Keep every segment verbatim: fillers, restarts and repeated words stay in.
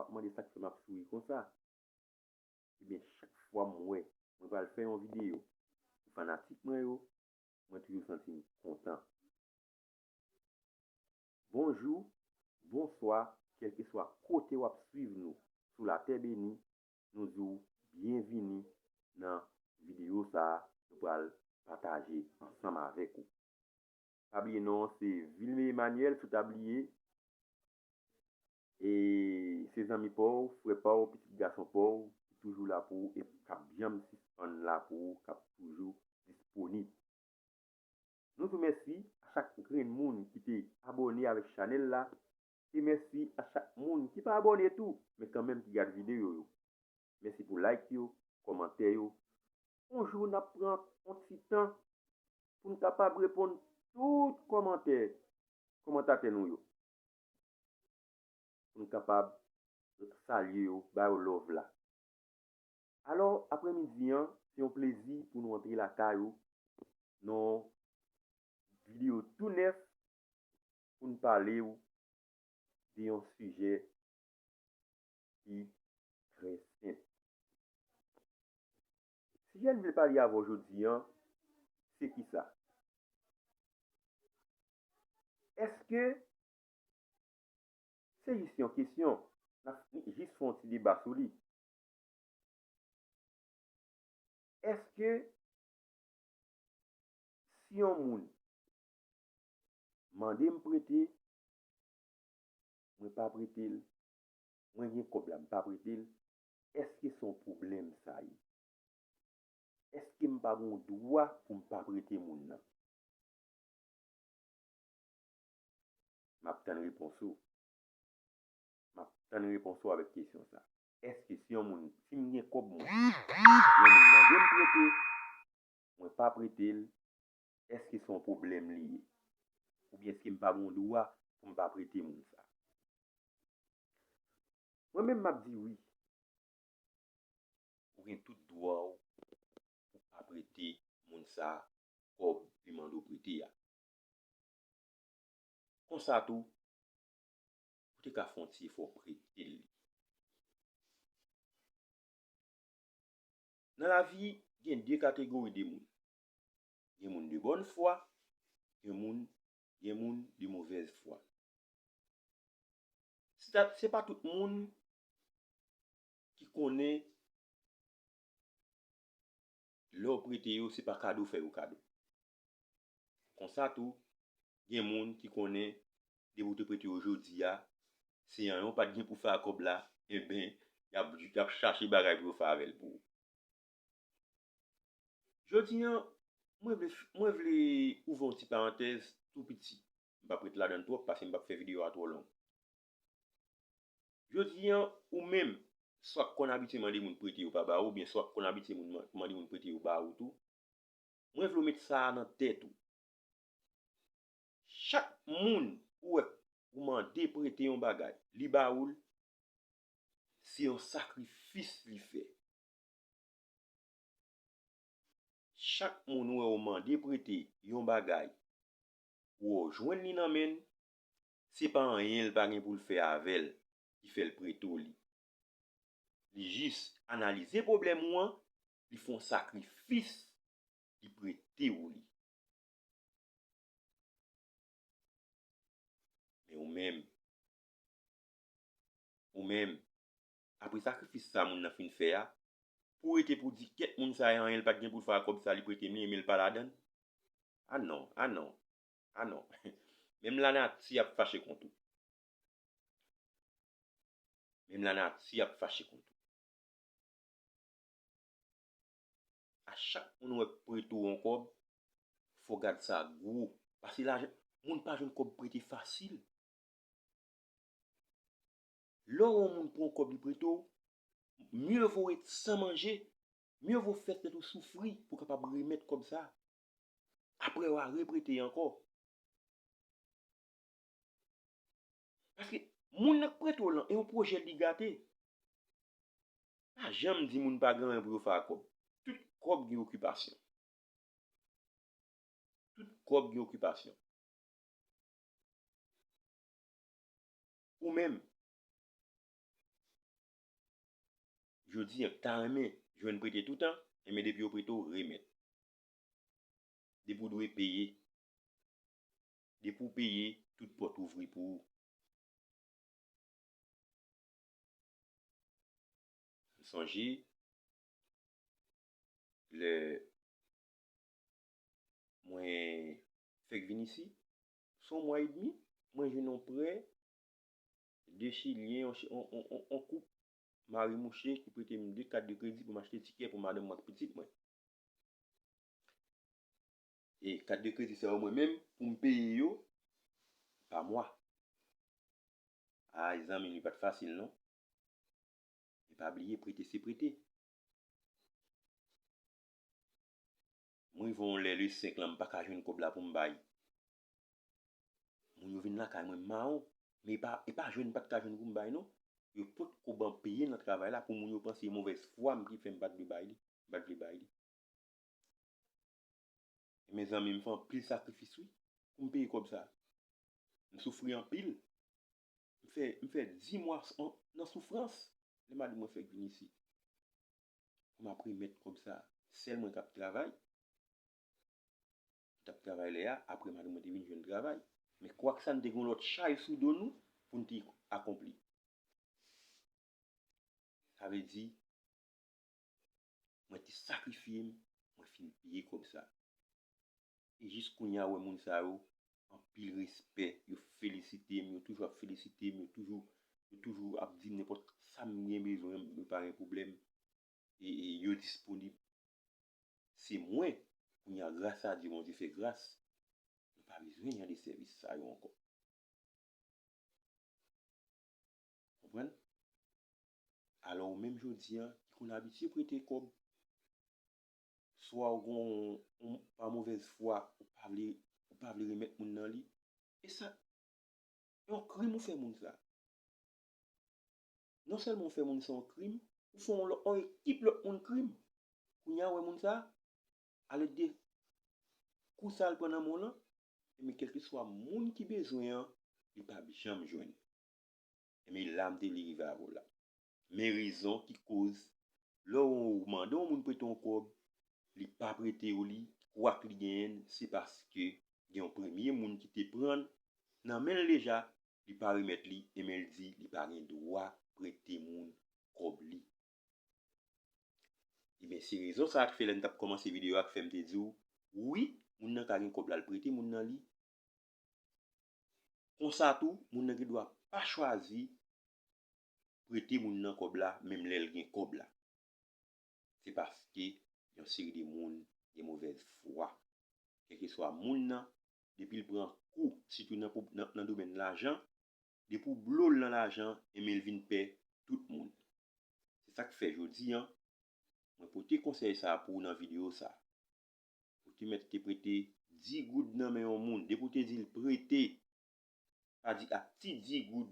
ap mande sa k fè m ap souri konsa. Ebyen, chak fwa m wè mwen pral fè yon videyo pou fanatik mwen yo, mwen toujou santi m kontan. Bonjou, bonswa, kèlkeswa kote w ap swiv nou sou latè beni, nou di w byenvini nan videyo sa a nou pral pataje ansanm avèk ou. Pa bliye non, se Vilme Emmanuel sou tabliye. E se zanmi pa w, frè pa w, pitit gason pa w, ki toujou la pou ou e k ap janm sispann la pou ou, k ap toujou disponib. Nou di w mèsi a chak grenn moun ki te abòne avèk chanèl la, e mèsi a chak moun ki pa abòne tou, men kanmenm ki gad videyo yo. Mèsi pou like yo, kòmantè yo. Yon jou n ap pran yon ti tan pou n kapab reponn tout kòmantè kòmantatè nou yo. Pou n kapab salye yo, ba yo love la. Alò, aprèmidi an, se yon plezi pou nou antre lakay ou nan yon videyo tou nèf pou n pale w de yon sijè ki trè senp. Sijè n vle pale avè w jodi an, se kisa? Èske, se jis yon kesyon, n ap jis fè yon ti deba sou li. Èske si yon moun mande m prete, mwen pa prete l, mwen gen kòb la, m pa prete l, èske se yon pwoblèm sa ye? Èske m pa gen yon dwa pou m pa prete moun nan? M ap tann repons ou. M ap tann repons ou avèk kesyon sa. Èske si yon moun, si m gen kòb mwen, yon moun mande m prete, mwen pa prete l, èske se yon pwoblèm li ye? Oubyen èske m pa gen yon dwa pou m pa prete moun sa? Mwen menm m ap di wi. Ou gen tout dwa w pou pa prete moun sa kòb li mande w prete a. Konsa tou, ou te ka fè yon ti efò prete l li. Nan lavi, gen de kategori de moun. Gen moun de bòn fwa, gen moun, gen moun de movèz fwa. Se ta, se pa tout moun ki konnen lè w prete yo, se pa kado fè yo kado. Konsa tou, gen moun ki konnen depi w te prete yo jodi a, si anyen w pa t gen pou fè ak kòb la, enben, y ap, y ap chache bagay pou yo fè avè l pou ou. Jodi an, mwen vle, mwen vle ouvè yon ti parantèz tou piti. M p ap ret ladan l twòp, paske m p ap fè videyo a twò long. Jodi an, ou menm, swa k konn abitye mande moun prete yo pa ba ou, oubyen swa k konn abitye moun man-, mande moun prete yo ba ou tou, mwen vle w met sa a nan tèt ou. Chak moun ou wè ou mande prete yon bagay, li ba ou l, se yon sakrifis li fè. Chak moun ou wè ou mande prete yon bagay, ou wè w jwenn li nan men l, se pa anyen l pa gen pou l fè avè l ki fè l prete w li. Li jis analize pwoblèm ou an, li fè yon sakrifis, li prete w li. Men ou menm, ou menm, apre sakrifis sa moun nan fin fè a, pou w rete pou w di, kèt moun sa a, anyen l pa t gen pou l fè ak kòb sa, li prete m li, men l pa ladan l? A non, a non, a non. Menm lanati ap fache kont ou. Menm lanati ap fache kont ou. A chak moun ou wè k prete w yon kòb, fò w gad sa gwo. Paske lajan, moun pa jwenn kòb prete fasil. Lè w wè yon moun pran yon kòb li prete w, mye vo w ret san manje, mye vo w fè tèt ou soufri pou w kapab remèt kòb sa a. Apre w a reprete ankò. Paske moun nan k prete w lan, e yon pwojè li gate. Pa janm di moun pa gen anyen pou yo fè ak kòb. Tout kòb gen okipasyon. Tout kòb gen okipasyon. Ou menm, Jodi a, ta renmen jwenn prete toutan, enben depi yo prete w, remèt. Depi w dwe peye, depi w peye, tout pòt ouvri pou ou. M sonje lè mwen fèk vin isi, se yon mwa edmi, mwen jwenn yon prè de Chilyen, yon, yon, yon, yon, yon koup mari mouche ki prete m de kat de kredi pou m achte tikè pou madanm mwen ak pitit mwen. E kat de kredi sa yo mwen menm, pou m peye yo pa mwa. Ay, zanmi m, li pa t fasil non. E pa bliye, prete se prete. M rive yon lè le senk lan, m pa ka jwenn kòb la pou m bay. Moun yo vin lakay mwen mawon, men e pa, e pa jwenn m pa t ka jwenn pou m bay non. Yo pot ko ban peye nan travay la pou moun yo panse e movèz fwa m ki fè m pa t vle bay li, m pa t vle bay li. Mezanmi, m fè anpil sakrifis wi pou m peye kòb sa. M soufri anpil. M fè, m fè dis mwa s-, an, nan soufrans. Lè madanm mwen fèk vin isi pou m ap remèt kòb sa, sèl mwen k ap travay. M t ap travay lè a, apre madanm mwen te vin jwenn travay. Men kwak sa, n te gen yon lòt chay sou do nou pou n te akonpli. Sa vle di, mwen te sakrifye m, mwen fin peye kòb sa. E jis kounye a, wè moun sa yo, anpil respè, yo felisite m, yo toujou ap felisite m, yo toujou, yo toujou ap di m nenpòt sa m gen bezwen, yo pa gen pwoblèm. E, e yo disponib. Se mwen, kounye a, gras a Dye, Bondye fè gras, nou pa bezwen jan de sèvis sa yo ankò. Konprann? Alò, ou menm jodi a, ki konn abitye prete kòb, swa ou gon, ou, pa movèz fwa, ou pa vle, ou pa vle remèt moun nan li, e sa, yon krim ou fè moun sa. Non sèlman ou fè moun sa yon krim, ou fè yon lò-, yon ekip lòt moun krim. Kounye a, ou wè moun sa, alèd de kou sa l pran nan men w lan, enben kèlkeswa moun ki bezwen an, li p ap janm jwenn. Enben la m te vle rive avè w la. Men rezon ki koz, lè w mande yon moun prete yon kòb, li pa prete w li, kwak li genyen l, se paske gen yon premye moun ki te pran l nan men l deja, li pa remèt li, enben l di li pa gen dwa prete moun kòb li. Ebyen, se rezon sa a k fè lè n t ap kòmanse videyo a k fè m te di w, wi, moun nan ka gen kòb la, l prete moun nan li. Konsa tou, moun nan gen dwa pa chwazi prete moun nan kòb la, menm lè l gen kòb la. Se paske yon seri de moun gen movèz fwa. Kèlkeswa moun nan, depi l pran kou, sitou nan, nan, nan domèn lajan, depi w blo l nan lajan, enben l vin pè tout moun. Se sa k fè jodi a, mwen pote konsèy sa a pou ou nan videyo sa a. Ou te mèt te prete dis goud nan men yon moun, depi w te di l prete, pa di ak ti dis goud.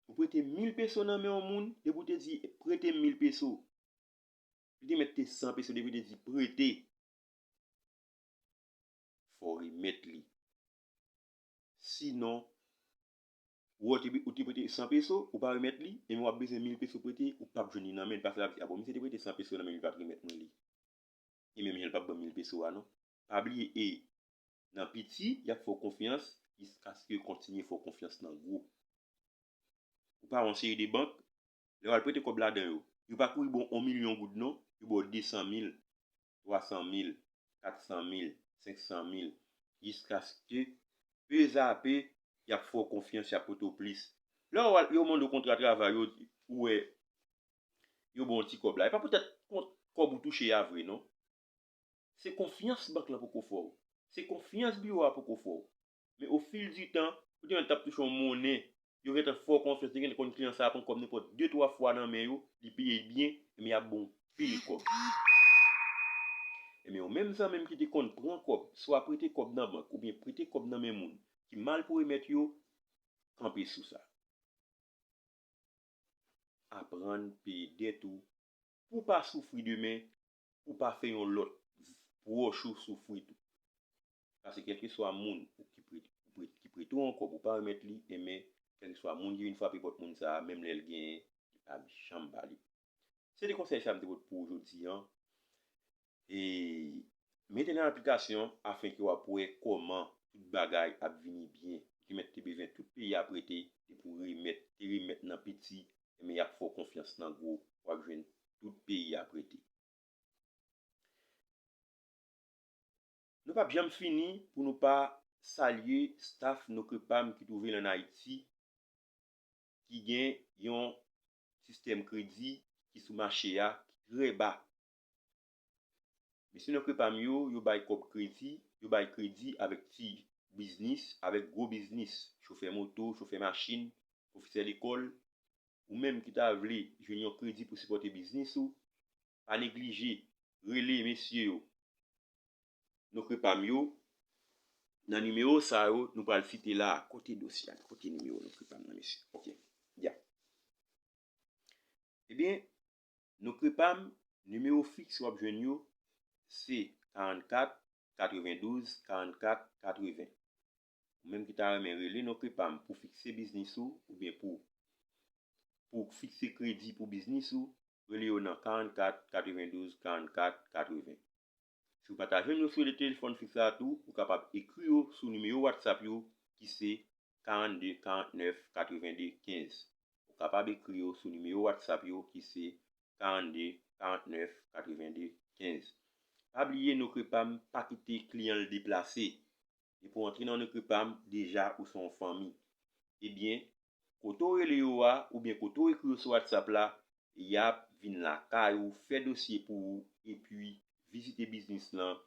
Ou prete mil peso nan men yon moun, depi w te di prete m mil peso. Li te mèt te san peso, depi w te di prete, fò w remèt li. Sinon, ou te, ou te prete san peso, ou pa remèt li, e w ap bezwen mil peso prete, ou p ap jwenn li nan men l, paske l ap di, a bon, misye te prete san peso nan men m, li pa t remèt mwen li. E menm jan l p ap ban m mil peso a non. Pa bliye, e nan piti, y ap fè w konfyans, jiskaske yo kontinye fè w konfyans nan gwo. Ou pa wè yon seri de bank, lè w al prete kòb ladan yo, yo pa kouri ba w yon milyon goud non, yo ba w de san mil, twa san mil, kat san mil, senk san mil, jiskaske pezapè, y ap fè w konfyans, y ap pote w plis. Lè w al, yo mande w kontra travay, yo, ou wè, yo ba w yon ti kòb la. E pa poutèt kont, kòb ou touche a vre non. Se konfyans bank lan poko fè w. Se konfyans biwo a poko fè w. Men ofilditan, ou te wè l t ap touche yon monnen, yo gentan fè w konfyans, li gentan konn kliyan sa a pran kòb nenpòt de twa fwa nan men yo, li peye byen, men y ap ba w pil kòb. Ebyen, ou menm zanmi m ki te konn pran kòb, swa prete kòb nan bank, oubyen prete kòb nan men moun ki mal pou remèt yo, kanpe sou sa. Aprann peye dèt ou, pou w pa soufri demen, pou w pa fè yon lòt pwòch ou soufri tou. Paske kèlkeswa moun ou ki prete, ou prete, ki prete w yon kòb ou pa remèt li, enben, kèlkeswa moun ki vin frape pòt moun sa a, menm lè l genyen, li p ap janm ba li. Se de konsèy sa m te pot pou ou jodi an. E mete nan aplikasyon afenke w ap wè kòman tout bagay ap vini byen. Ou te mèt te bezwen tout peyi a prete, depi w remèt, te remèt nan piti, enben y ap fè w konfyans nan gwo, w ap jwenn tout peyi a prete. Nou p ap janm fini pou nou pa salye staff Nokre Pam ki twouve l ann Ayiti, ki gen yon sistèm kredi ki sou mache a ki trè ba. Mesye Nokre Pam yo, yo bay kòb kredi, yo bay kredi avèk ti biznis, avèk gwo biznis, chofè moto, chofè machin, pwofesè lekòl. Ou menm ki ta vle jwenn yon kredi pou sipòte biznis ou, pa neglije rele mesye yo, Nokre Pam yo, nan nimewo sa yo nou pral site la a. Kote dosye a? Kote nimewo Nokre Pam nan, mesye? Ok. Ya. Ebyen, Nokre Pam, nimewo fiks w ap jwenn yo, se karannkat, katrevendouz, karannkat, katreven. Ou menm ki ta renmen rele Nokre Pam pou fikse biznis ou, oubyen pou, pou fikse kredi pou biznis ou, rele yo nan karannkat, katrevendouz, karannkat, katreven. Si w pa ta jwenn yo sou telefòn fiks la tou, ou kapab ekri yo sou nimewo WhatsApp yo ki se karannde, karannèf, katrevenn, kenz. Ou kapab ekri yo sou nimewo WhatsApp yo ki se karannde, karannèf, katrevenn, kenz. Pa bliye, Nokre Pam pa kite kliyan l deplase. Depi w antre nan Nokre Pam, deja ou se yon fanmi. Ebyen, kote w rele yo a, oubyen kote w ekri yo sou WhatsApp la, y ap vin lakay ou, fè dosye pou ou, epi vizite biznis lan.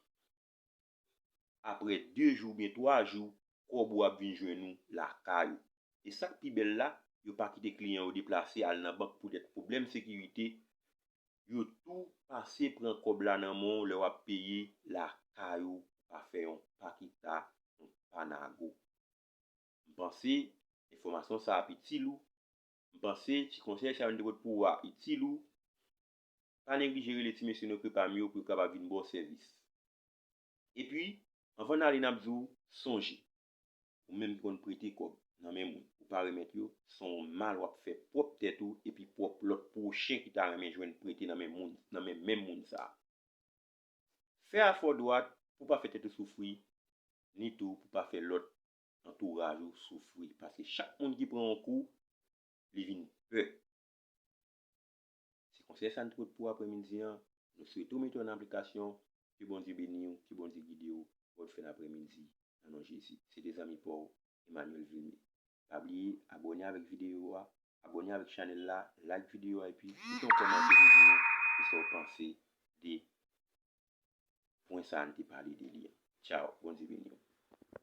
Apre de jou oubyen twa jou, kòb ou ap vin jwenn ou lakay ou. E sa k pi bèl la, yo pa kite kliyan yo deplase al nan bank poutèt pwoblèm sekirite. Yo tou pase pran kòb la nan men w lè w ap peye lakay ou, pa fè yon pakita, yon panago. M panse enfòmasyon sa ap itil ou. M panse ti konsèy sa yo n te pot pou ou a itil ou. Pa neglije rele ti mesye Nokre Pam yo pou yo kapab vin ba w sèvis. Epi, anvan n ale, n ap di w, sonje, ou menm ki konn prete kòb nan men moun, ou pa remèt yo, se yon mal w ap fè pwòp tèt ou epi pwòp lòt pwochen ki ta renmen jwenn prete nan men moun, nan men menm moun sa a. Fè afè w dwat pou w pa fè tèt ou soufri, ni tou pou w pa fè lòt antouraj ou soufri. Paske chak moun ki pran yon kou, li vin pè. Se konsèy sa n te pot pou aprèmidi an. Nou swete w mete yo nan aplikasyon. Ke Bondye beni w, ke Bondye gide w. Bòn fen aprèmidi nan non Jezi. Se te zanmi pa w, Emmanuel Vilmé. Pa bliye abòne avèk videyo a, abòne avèk chanèl la, like videyo a epi kite yon kòmantè pou di nou kisa w panse de pwen sa a n te pale de li an. Tchaw, Bondye beni w.